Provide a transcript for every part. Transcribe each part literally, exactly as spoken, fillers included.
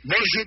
Bonjou,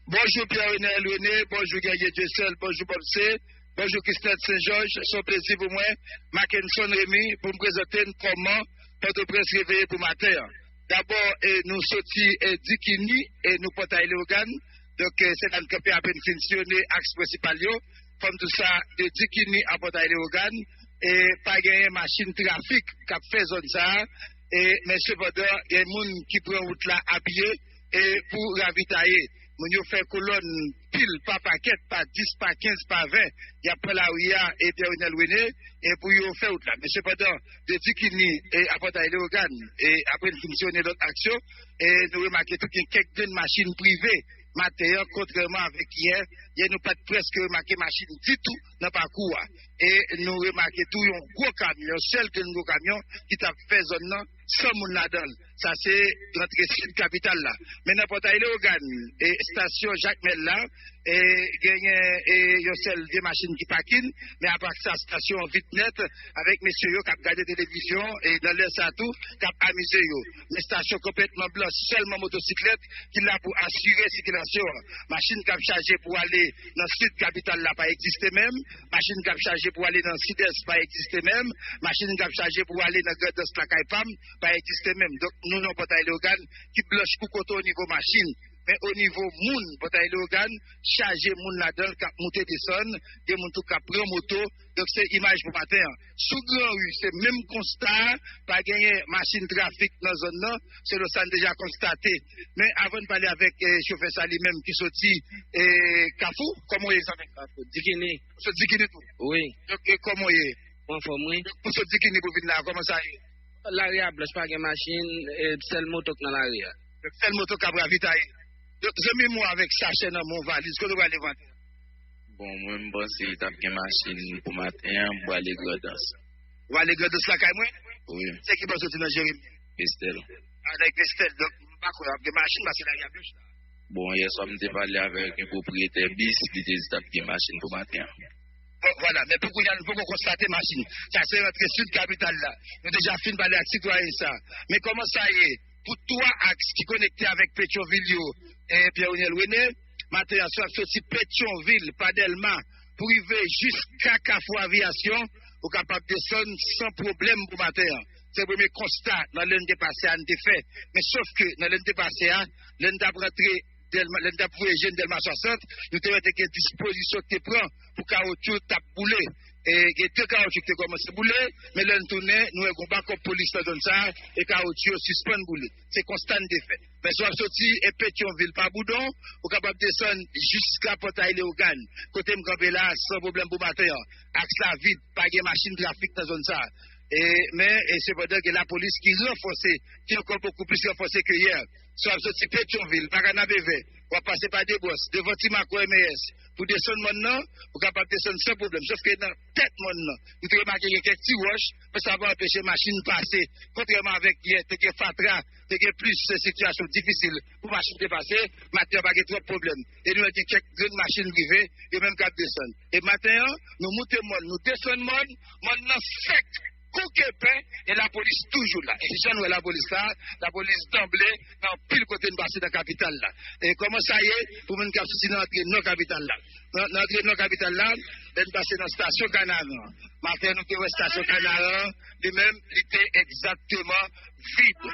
bonjou Pierre Renel René, bonjou Guerrier Dieuseul, bonjou Bob C, bonjou Christelle Saint-Georges. Se yon plezi pou mwen, Mackenson Remy, pou m prezante n kòman Pòtoprens reveye pou maten an. Dabò, e, nou soti e, Dikini e nou Pòtay Leyogàn. Donk, e, se la n kanpe apre n fin siyone aks prensipal yo. Fò m di w sa, de Dikini a Pòtay Leyogàn, e pa genyen machin trafik k ap fè zòn sa a. E, men sepandan, gen moun ki pran wout la apye e pou ravitaye. Moun yo fè kolòn pil pa pakèt, pa dis, pa kenz, pa ven. Y ap pran lari a e Pierre Renel René e pou yo fè wout la. Men sepandan, de Dikini e a Pòtay Leyogàn, e apre n fin siyone lòt aks yo, e nou remake tou gen kèk grenn machin prive maten an, kontrèman avèk yè. Yè, nou pa t prèske remake machin ditou nan pakou a. E nou remake tou yon gwo kamyon, yon sèl grenn gwo kamyon ki t ap fè zòn nan san moun ladan l. Sa se rantre sid kapital la. Men nan Pòtay Leyogàn, e estasyon Jakmèl la, e genyen e yon sèl vye machin ki pakin, men apa sa, estasyon an vid nèt, avèk mesye yo k ap gade televizyon, e nan lè sa tou, k ap amize yo. Men estasyon konplètman blanch, sèlman motosiklèt ki la pou asire sikilasyon an. Machin k ap chaje pou ale nan sid kapital la pa egziste menm, machin k ap chaje pou ale nan sidès pa egziste menm, machin k ap chaje pou ale nan Grandans lakay pa m pa egziste menm. Donk, nou nan Pòtay Leyogàn ki blanch kou kote o nivo machin. Men o nivo moun, Pòtay Leyogàn chaje moun ladan l k ap moute desann, gen moun tou k ap pran moto. Donk, se imaj pou maten an. Sou Gran Ri, se menm konsta a, pa genyen machin trafik nan zòn nan, selon sa n deja konstate. Men avan n pale avèk e, chofè sa li menm ki soti e, Kafou, kòman w ye zanmi? Kafou, Dikini. Ou sot Dikini tou? Wi. Donk, e kòman w ye? Mwen anfòm, wi. Donk, ou sot Dikini pou vin la, kòman sa ye? Lari a blanch, pa gen machin, e sèl moto k nan lari a. Donk, sèl moto k ap ravitaye. Donk, zanmi m ou avèk sachè nan men w, valiz, kote w prale maten? Bon, mwen, m panse t ap gen machin pou maten an, m prale Grandans. Ou prale Grandans lakay mwen? Wi. Se ki bò w soti nan Jeremi? Estèl. A, nèg Estèl, donk, m pa kwè ap gen machin, paske lari a blanch la. Bon, yè swa m te pale avèk yon pwopriyetè bis, li te di t ap gen machin pou maten an. Bon, vwala, men pou kounye a, nou poko konstate machin. Sa se rantre sid kapital la. Nou deja fin pale ak sitwayen sa. Men kòman sa ye? Pou twa aks ki konekte avèk Petyonvil yo, e Pierre Renel René, maten an, si w ap soti Petyonvil, pa Dèlma, pou rive jiska Kafou Aviyasyon, ou kapab desann san pwoblèm pou maten an. Se premye konsta nan lè n te pase a n te fè. Men sof ke nan lè n te pase a, lè n t ap rantre Dèlma, lè n t ap voye je n Dèlma swasant, nou te wè te gen dispozisyon ki te pran pou kawotchou t ap boule. E gen de kawotchou ki te kòmanse boule, men lè n tounen, nou wè gen yon bakòp polis nan zòn sa a, e kawotchou yo sispann boule. Se konsta n te fè. Men si w ap soti e Petyonvil pa Boudon, ou kapab desann jiska Pòtay Leyogàn, kote m kanpe la, san pwoblèm pou maten an. Aks la vid, pa gen machin trafik nan zòn sa a. E, men, e sepandan, gen lapolis ki ranfòse, ki ankò bokou plis ranfòse ke yè. Si w ap soti Petyonvil, pa Kanapevè, w ap pase pa Debòs, devan Ti Makò M E S, pou desann mòn nan, ou kapab desann san pwoblèm. Sof ke nan tèt mòn nan, nou te remake gen kèk ti wòch, men sa pa anpeche machin pase. Kontrèman avèk yè, te gen fatra, te gen plis sitiyasyon difisil pou machin te pase. Maten an pa gen twòp pwoblèm. E nou wè gen kèk grenn machin prive, yo menm k ap desann. E maten an, nou moute mòn, nou desann mòn, mòn nan sèk kou kepen, e lapolis toujou la. E jan n wè lapolis la, lapolis danble nan anpil kote n pase nan kapital la. E kòman sa ye pou moun k ap soti nan antre nò kapital la? Nan, nan antre nò kapital la, lè n pase nan estasyon Kanaran. Maten, nou te wè estasyon Kanaran, li menm, li te egzakteman vid.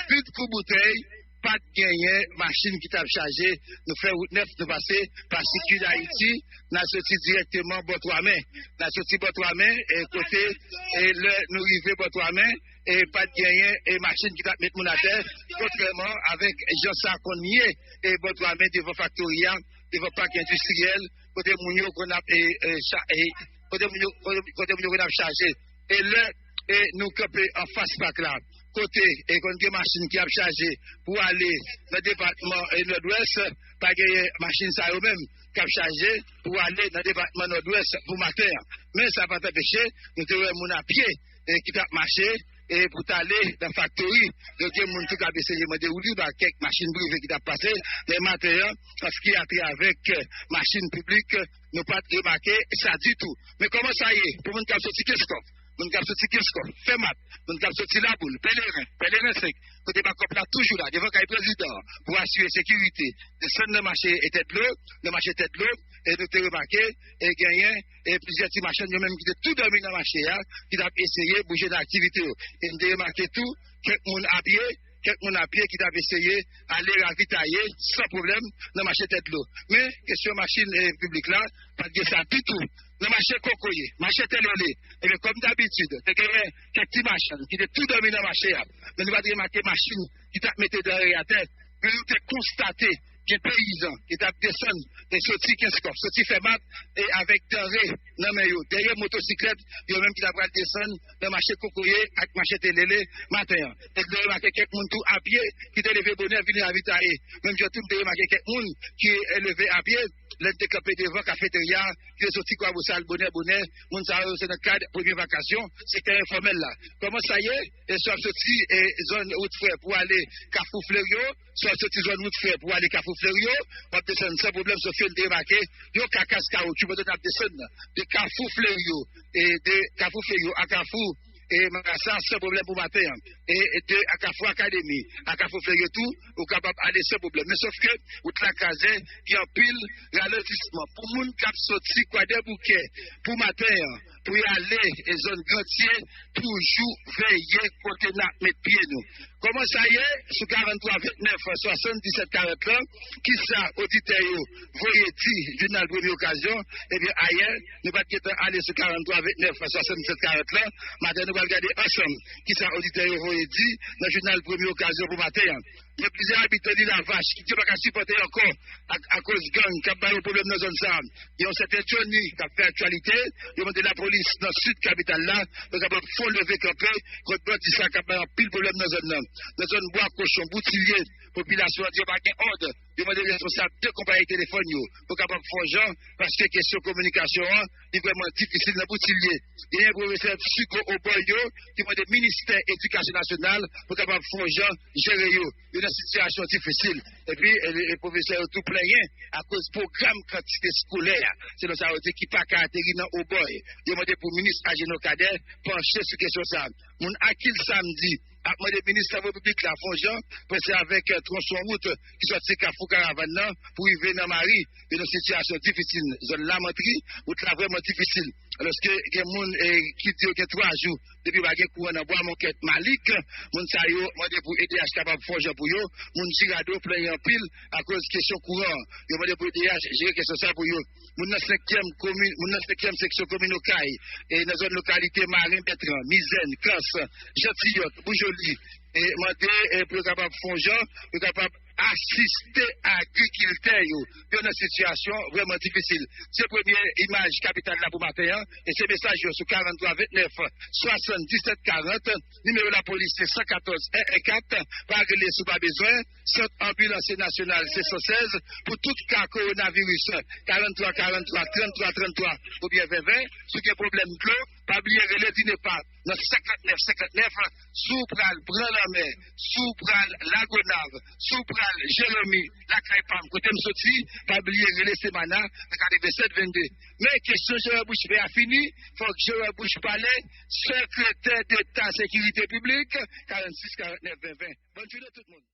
Vid kou boutèy, pa t genyen machin ki t ap chaje. Nou fè wout nèf, nou pase pa Sikui Dayiti, n a soti dirèkteman bò Twamen. N a soti bò Twamen, e kote, e lè nou rive bò Twamen, e pa t genyen e machin ki t ap met moun atè, kontrèman avèk jan sa konn ye, e bò Twamen devan faktori a, devan pak endistriyèl, kote moun yo konn ap, e, e, cha-, e, kote moun yo, kote, kote moun yo konn ap chaje. E lè, e nou kanpe anfas pak la, kote, e konn gen machin ki ap chaje pou ale nan depatman, e Nòdwès, pa genyen machin sa yo menm k ap chaje pou ale nan depatman Nòdwès pou maten an. Men sa pa t anpeche, nou te wè moun a pye, e ki t ap mache, e pou t ale nan faktori. Donk, gen moun tou k ap eseye mande woulib ak kèk machin prive ki t ap pase. Men maten an, an se ki a trait avèk, e, machin piblik, nou pa t remake sa ditou. Men kòman sa ye pou moun k ap soti Kenskòf? moun k ap soti Kenskòf, Fèmat, moun k ap soti Laboul, Pèleren, Pèleren senk, kote bakòp la toujou la, devan kay prezidan an, pou asire sekirite, desann nan mache Tèt Dlo, nan mache Tèt Dlo, e nou te remake, e genyen, e plizyè ti machann yo menm ki te tou dòmi nan mache a, ki t ap eseye bouje nan aktivite yo. E n te remake tou, kèk moun apye, kèk moun apye ki t ap eseye ale ravitaye san pwoblèm nan mache Tèt Dlo. Men, kesyon machin, e, piblik la, pa t gen sa ditou. Nan mache Kokoye, mache Telele, ebyen, kòm dabitid, te genyen kèk ti machann ki te tou dòmi nan mache a. Men nou pa t remake machin ki t ap mete danre atè. Men nou te konstate gen peyizan ki t ap desann e soti Kenskòf, soti Fèmat, e avèk danre nan men yo, dèyè motosiklèt, yo menm ki t ap pral desann nan mache Kokoye ak mache Telele maten an. E nou remake kèk moun tou apye ki te leve bonè vin ravitaye. Menm jan tou, nou te remake kèk moun ki, e, leve apye lè n te kanpe devan kafeterya a, ki te soti Kwabosal bonè bonè. Moun sa yo, se nan kad premye vakasyon sektè enfòmèl la. Kòman sa ye? E si w ap soti, e, zòn wout frè pou ale Kafou Fleryo, si w ap soti zòn wout frè pou ale Kafou Fleryo, w ap desann san pwoblèm, sof ke n te remake yon kakas kawotchou pandan n ap desann de Kafou Fleryo, e de Kafou Fleryo a Kafou, e Marasa, san pwoblèm pou maten an. E de a Kafou Akademi a Kafou Fleryo tou, ou kapab ale san pwoblèm. Men sof ke wout la kraze, gen anpil ralantisman. Pou moun k ap soti Kwadèboukè pou maten an, pou y ale e zòn Grantye, toujou veye kote n ap met pye nou. Kòman sa ye? Sou karant twa ventnèf swasanndisèt karant lan, kisa oditè yo voye di jounal Premye Okazyon? Ebyen, ayè, nou pa t gentan ale sou karant twa ventnèf swasanndisèt karant lan. Maten, nou pral gade ansanm kisa oditè yo voye di nan jounal Premye Okazyon pou maten an. Gen plizyè abitan Lilavach ki di yo pa ka sipòte ankò ak, akoz gang k ap ba yo pwoblèm nan zòn sa a. Gen yon sèten Johnny k ap fè aktyalite. Yo mande lapolis nan sid kapital la pou kapab fè yon leve kanpe kont bandi sa k ap bay anpil pwoblèm nan zòn nan. Nan zòn Bwa Kochon, Boutilye, popilasyon an di yo pa gen òd. Yo mande responsab de konpayi telefòn yo pou kapab fè yon jan, paske kesyon kominikasyon an, li vrèman difisil nan Boutilye. Genyen pwofesè siko obòy yo ki mande ministè edikasyon nasyonal pou kapab fè yon jan jere yo. Yo nan sitiyasyon difisil. Epi, e, e, pwofesè yo tou plenyen akoz pwogram kantite eskolè a, selon sa yo di, ki pa ka ateri nan obòy. Yo mande pou minis Agenor Cadet panche sou kesyon sa a. Moun Akil Samdi ap mande minis travo piblik la fè yon jan panse avèk, e, twonson wout ki sòti Kafou Karavàn nan pou rive nan Mari. Yo nan sitiyasyon difisil. Zòn Lamantri, wout la vrèman difisil. Alòske gen moun, e, ki di yo gen twa jou depi pa gen kouran nan Bwa Monkèt, Malik. Moun sa yo mande pou E D H kapab fè yon jan pou yo. Moun Jirado plenyen anpil akoz kesyon kouran an. Yo mande pou E D H jere kesyon sa pou yo. Moun nan senkyèm komin, moun nan senkyèm seksyon komin Okay, e nan zòn lokalite Maren Bètran, Mizèn, Kans, Jantiyòt, Boujoli, e mande, e, pou yo kapab fè yon jan, pou yo kapab asiste agrikiltè yo. Yo nan sitiyasyon vrèman difisil. Se premye imaj kapital la pou maten an, e se mesaj yo sou karant twa ventnèf swasanndisèt karant. Nimewo lapolis se san katòz en en kat. Pa rele si w pa bezwen. Sant anbilansye nasyonal se san sèz. Pou tout ka kowonaviris, karant twa karant twa, tranntwa tranntwa oubyen ven ven. Si w gen pwoblèm dlo, pa bliye rele DINEPA nan senkant nèf senkant nèf. Si w pral Gran Lanmè, si w pral Lagonav, si w pral Jeremi, lakay pa m, kote m soti, pa bliye rele Semana nan katrevennsèt vennde. Men kesyon Gerard Bush fè a fini, fòk Gerard Bush pale, Sekretè Deta Sekirite Piblik, karannsis karantnèf ven ven. Bòn jounen tout moun.